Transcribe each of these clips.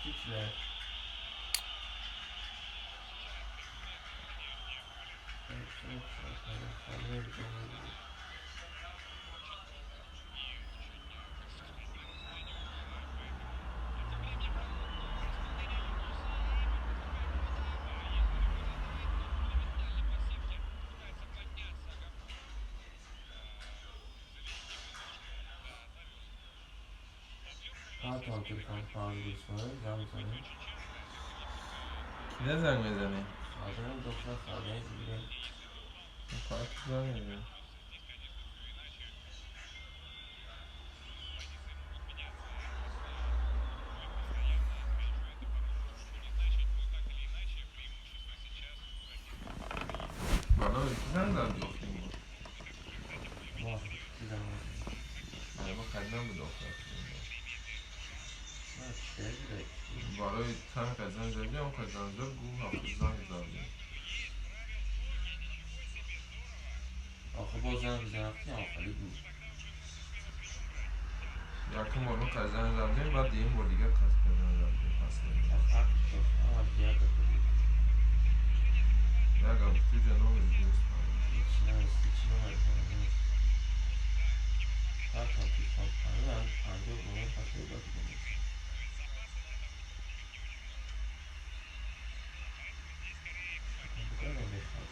41. Ҳатон телефон 5 25 занг мезанем. Кида занг мезанӣ? Фарзанам доктор фарзани бигирем. Фарқ занг мезанӣ. Барои ки занг задӣ охирин бор? Мо ки занг мезанем? Не, ма қайд набуд охир. Чӣ будай? Барои чанд қад занг задӣ, он қад занг зад, гу ҳафт занг задӣ. Охир боз занг мезанам, ки охири буд. Якум бор мо қад занг задем, баъд дуюм бор дигар қад занг задем, пас як туҷа номер дуруст. Ҳеч нест, ҳеч номер нест. Ҳатон телефон 50 номер 80 нест. Компютер намехоҳад.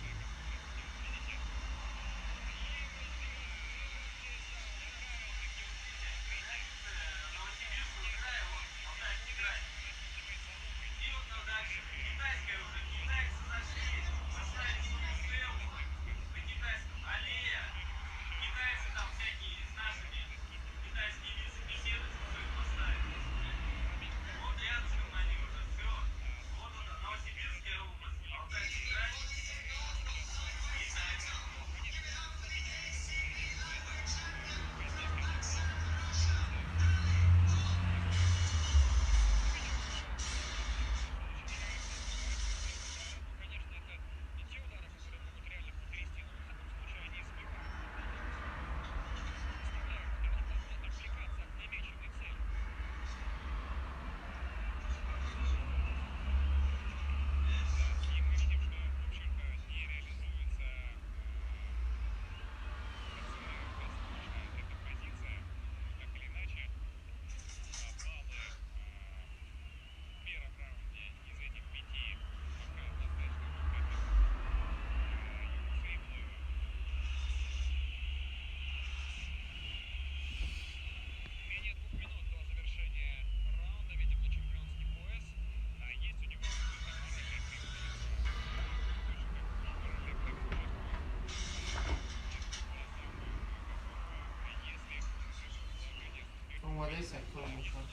Омодаи саккор мешавад.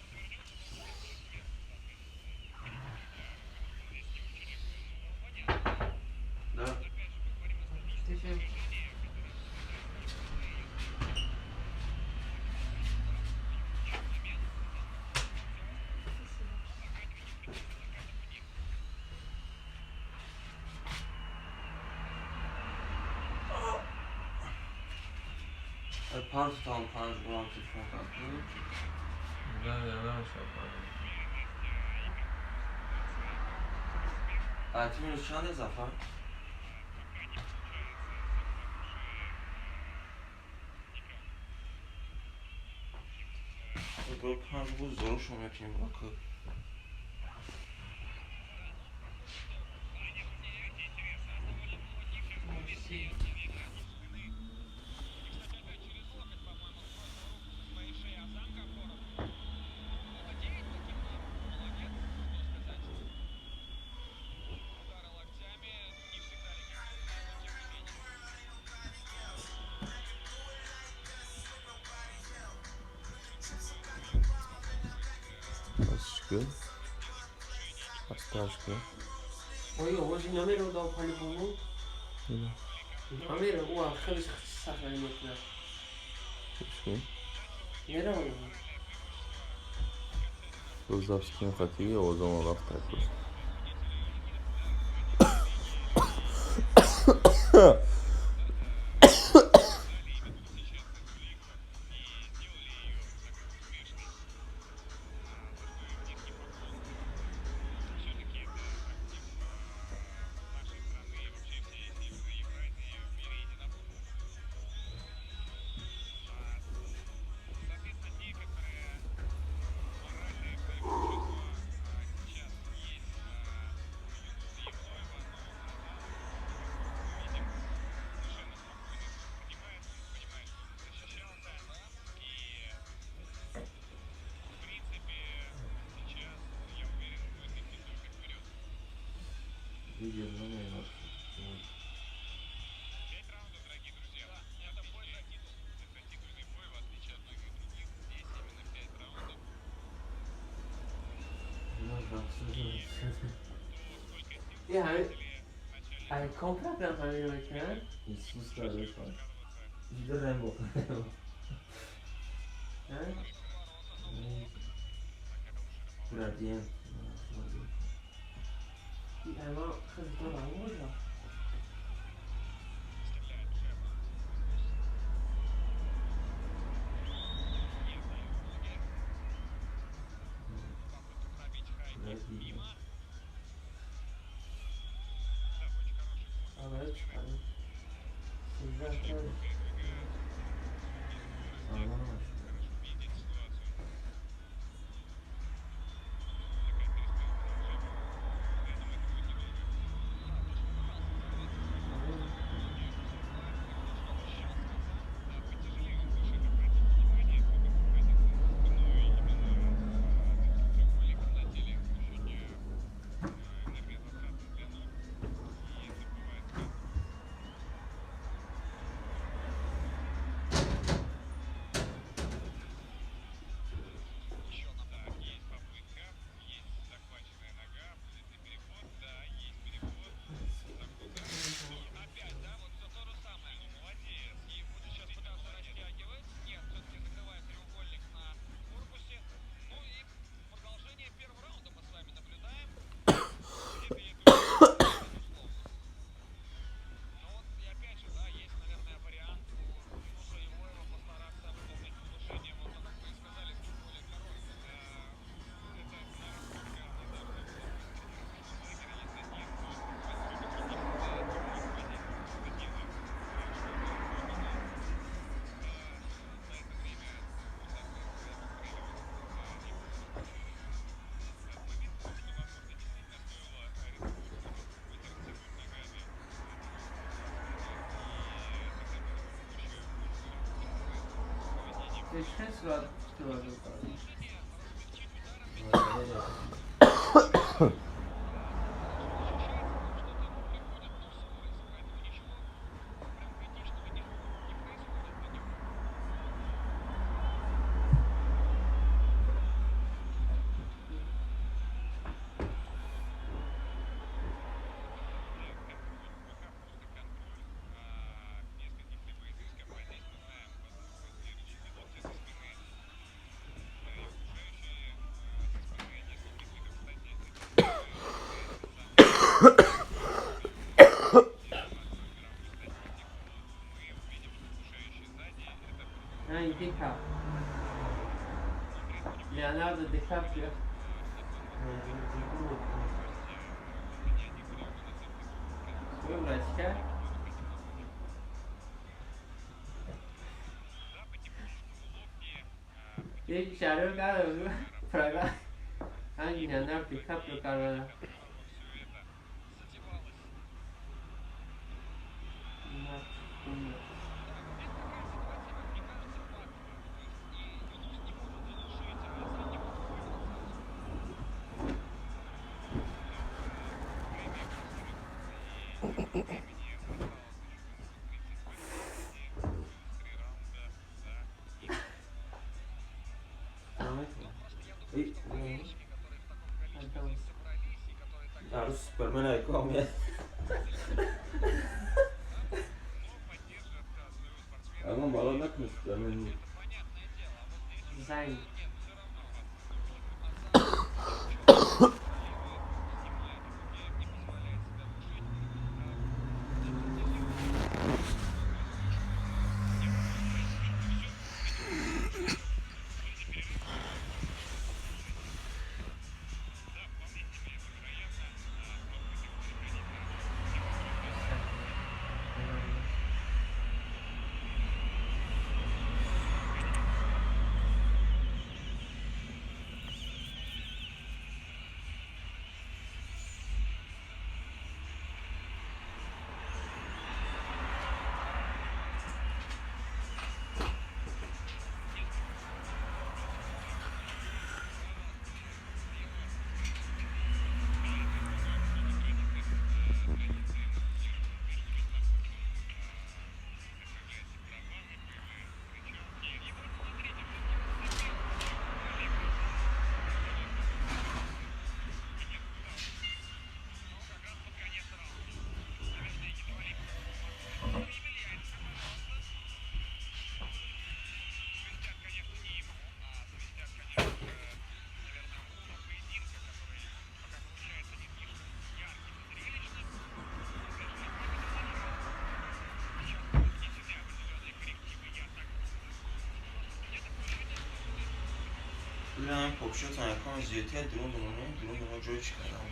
Да. Теперь Панҷ там панҷ борам телефон кард. Да, намешавад панҷ. А ти минус чанде, Зафар? Бо панҷ буд зорушо мекунем баку. Си. Шукр. Асташка. Ой, овози намеро дав по-любому. Намеро, ӯ ахириш сахрани мекунад. Шукр. Меравам. Запись ким хатиги овозома рафт просто. Видео. یه همه همه کمپلت هم همین رو میکنن. سوس داره کار. دیده رنگ بکنه. نه؟ گرادینت. همه خیلی دارم بود. چه صورت داره؟ Leonardo DiCaprio. Выбрать, یک شرور نداره فقط همین Leonardo DiCaprio قراره. عروس سوپرمن هيكون اما بالا نکنه سوپرمن زنگ Бирам попшотон яком зиёдтар дурун думоне, дурун думо ҷой чӣ кардам.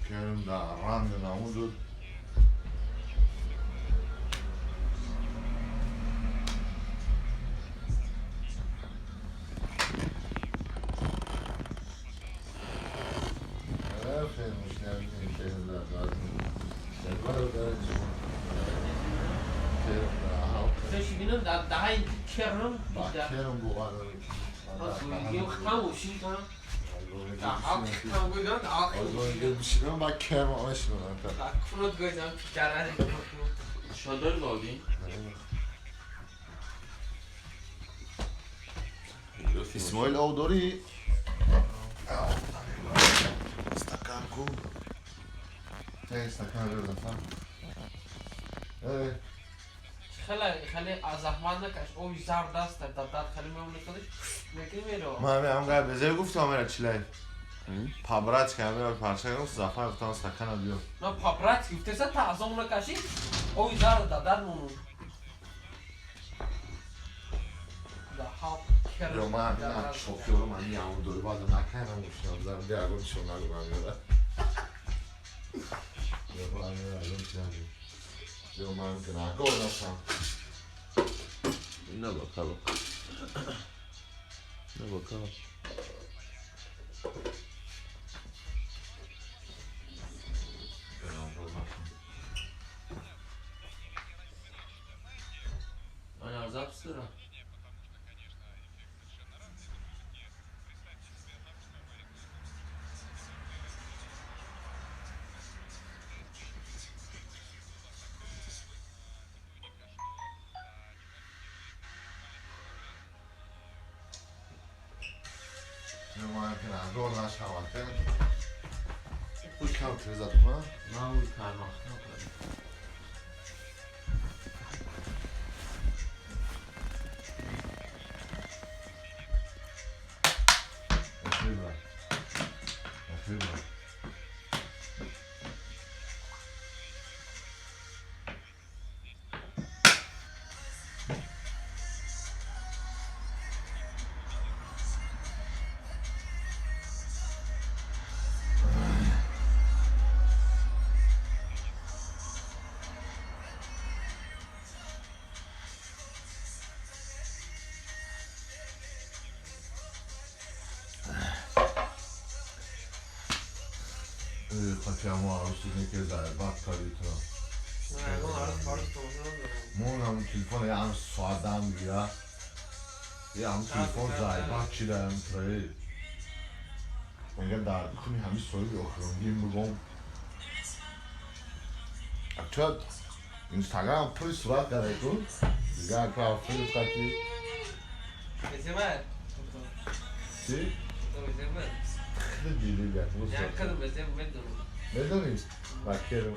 Керм да ранг намудуд. شادار دادی؟ اسماعیل او داری؟ استکان کو؟ استکان رو دفعه. خیلی از زحمت نکش. او زرد است در خیلی میمونه خودش میکنی میرو. من هم قبل بزرگ گفتم امیر چیلای. پابرات که امیر پارچه گفت زفر گفتم استکان بیار. نه پابرات گفته سه تا از اون نکشی. او زرد در مونو. یا من نه شوفیورو من میام دور بعد نکنم گفتم زرد بیا گفتم شما نگو من میاد. یا من میاد یا من که نگو نشم. نه bakalım. Ne bakalım. Ana zapsıra. نه اون پرماخت نکنه. خاطرم عروس که ضربت کاری تو. مونم تلفن یه هم ساعت دم میگیره. یه هم تلفن ضربت چی دارم توی. میگه در کنی همی سوی آخرونگی بگم. اکچوال اینستاگرام پولی صورت کرده تو. دیگه اکرا فیلم کردی. Безебар. Чӣ? Безебар. Хеле диди гап. Як кадом безеб медонам. Медонӣ? Ба керм.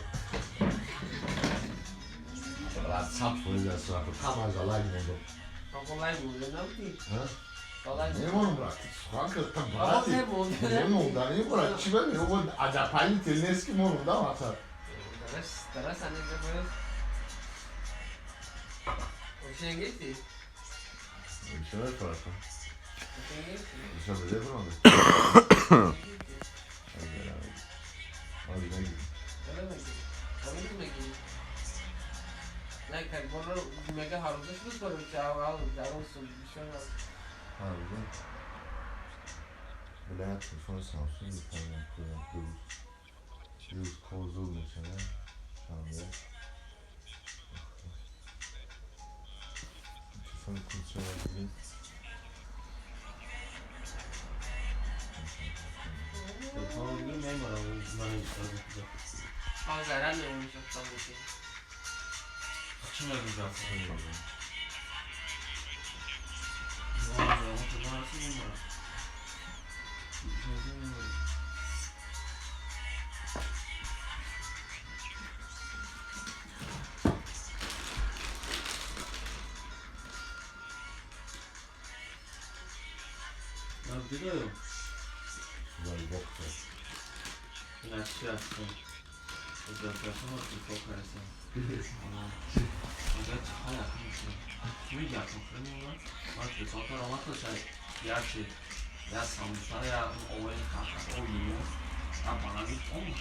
Рад 100% аз сурат ҳама за лайк мондам. Ако лайк монда набудӣ? Ҳа? Лайк. Немонам, брат. Сухан кардам, Ако брати. не монда. Немонда, не, брат. Чӣ бе? Аҷабпалител нест ки мондам аса. Дарас, дарас ане ҷабар. Ошенгети? Чӣ мефарахам? Ошенгети? Чӣ бе бронда? Ҳамин мегӣ. Не, как боро мега ҳаррӯза шуд баро чавал дарун суб бишон. Ҳаррӯза. Бля, телефони Самсунг бихарам кунам дурӯз. Дирӯз кор зуд мешава. Шанбе. Телефони кунча бигир. Телефон бигир мемонам ман истифода мекунам. А зарар намешад тамоши. Чӣ мегӯям? Дидаё? Зайбохта. Начи ҳастам. Телефон кардам. Агар чӣ якум чӣ меги якум хӯрем ман телефон кардам омад то як чи я самбуса я овои хаха о лимон я банан омад.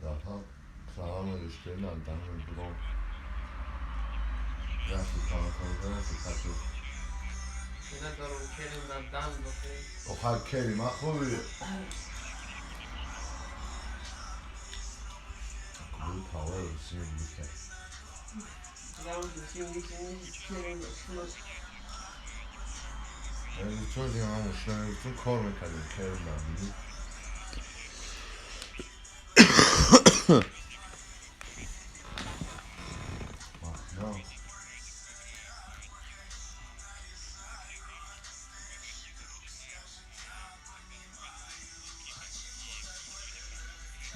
Рафтам салам риштеринам данам будам. Рафти кама рафти качу. Ина дарун керим дар дан бохе. Охар керим ахури. Кубу тавар сим бикар. Дарун сим керим шумо. چون دیگه من مشکل کار میکردیم کریم دیدی.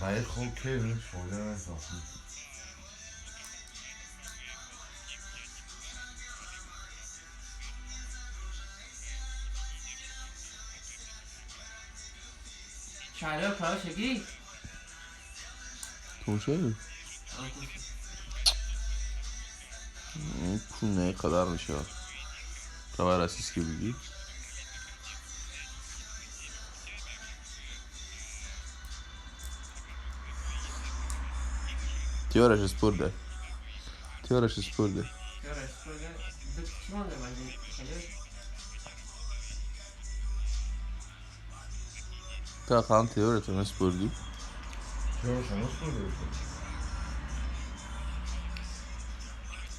من خب کریم فایده نکنم. چاله کار شگی؟ تونشه؟ پول قدر میشه خبر российский بگی. Теория спорда. Теория спорда. Теория спорда. Чӣ монда ман? Та хан теория то спорди. Теория спорди.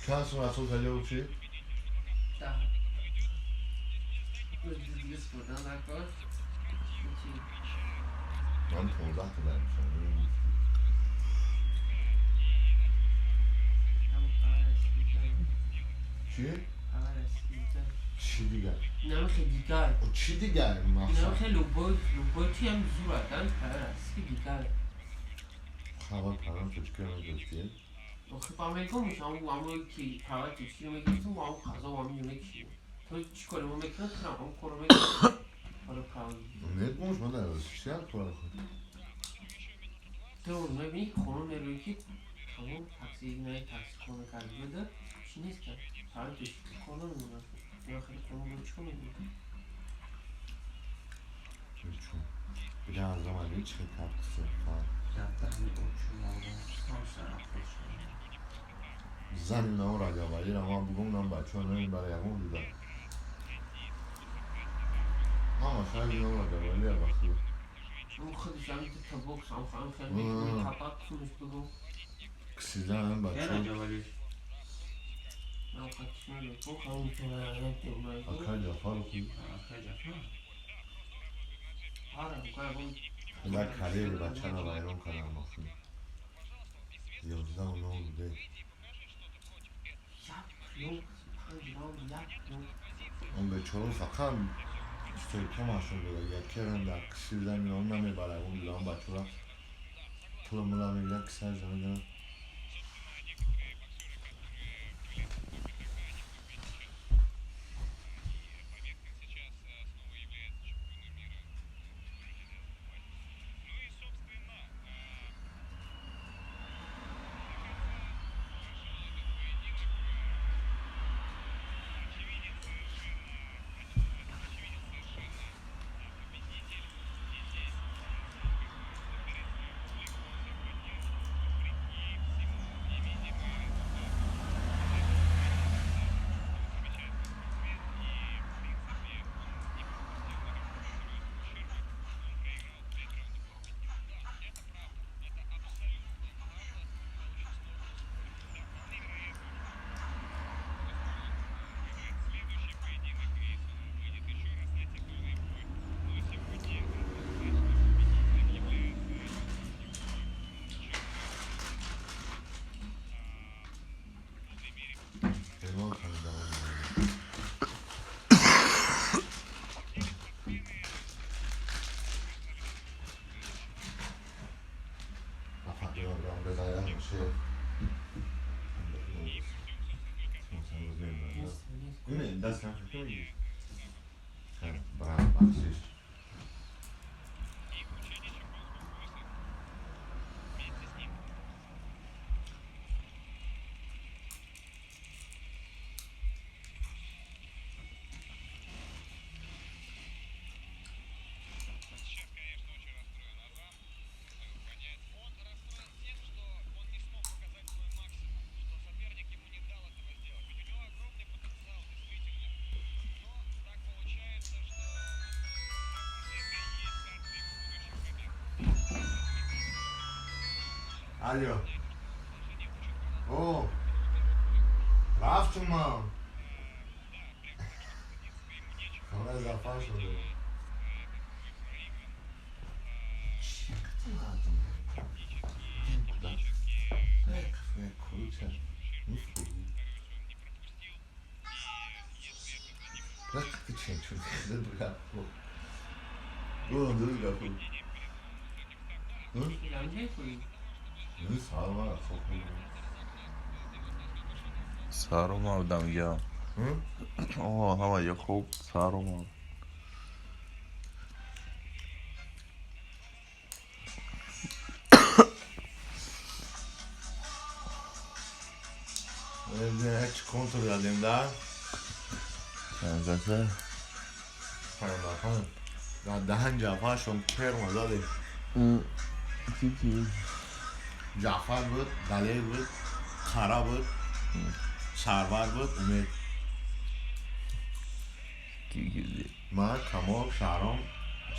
Чанд сум аз сол чӣ? Да. Спорда накор. Ман 15 та дорам. چی؟ چی دیگر؟ نه خیلی دیگر. چی دیگر؟ نه خیلی لوبوی لوبوی چی هم زور آدم پرست دیگر. خبر پرام تو چی میگفتی؟ آخه با میگم میشم و کی پرام تو چی میگی تو و غذا و میگی تو چی کارو میکنی؟ تو هم کارو میکنی. Ҷафарро правда. Не гумш ман дар чиям тура. Ту мебинӣ ки хона мерӯӣ ки тамом такси не такси хона карди буда чӣ нест фақат хона мемонад. Ё хеле хона буда чӣ мекунӣ? Чун. Бигам аз роман чӣ кард сифа. Зани на Раҷабалиро ман бугум нам бачаҳо намебара ягон дуда. Ҳама шаҳри нам Раҷабалия бахти. Он худаш ҳам та бокс ҳам хам хел мекунӣ қапак кунаш бугум. Ксидан бачаҳо. Раҷабали. Ман қатишман бо ҳам Ака Ҷафаров. Ака Ҷафар. Ҳара ягон Як карьери бачаро вайрон кардам охир. 11-0 буде. Он бечора фақат стойка машғул буда. Якеран дар киси замин он намебара. Он дилан бачора пула мула мегиран кисаша мезанан. Алло. О, рафтум ман. Хона зафар шуда. Чӣ мардум? Куча. Сар омадам я. О, ҳама я хуб сар омад. Ҳеч контр задем да? Чанд каса? 5 нафар. Дар даҳан Ҷафаршон керма задем. Ки ки? Ҷафар буд, Далер буд, Қара буд, Сарвар буд, Умед. Ки ки? Ман, Камол, Шаҳром,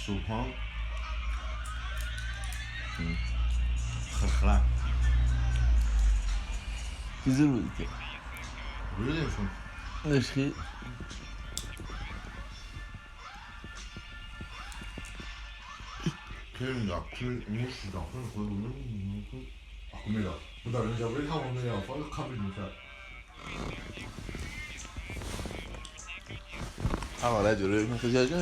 Субҳон, Хирхира. Ки зур буд ки? Рӯдемшон. Ишқи? Ҳама раҷо рӯй мехӯзиаҷа.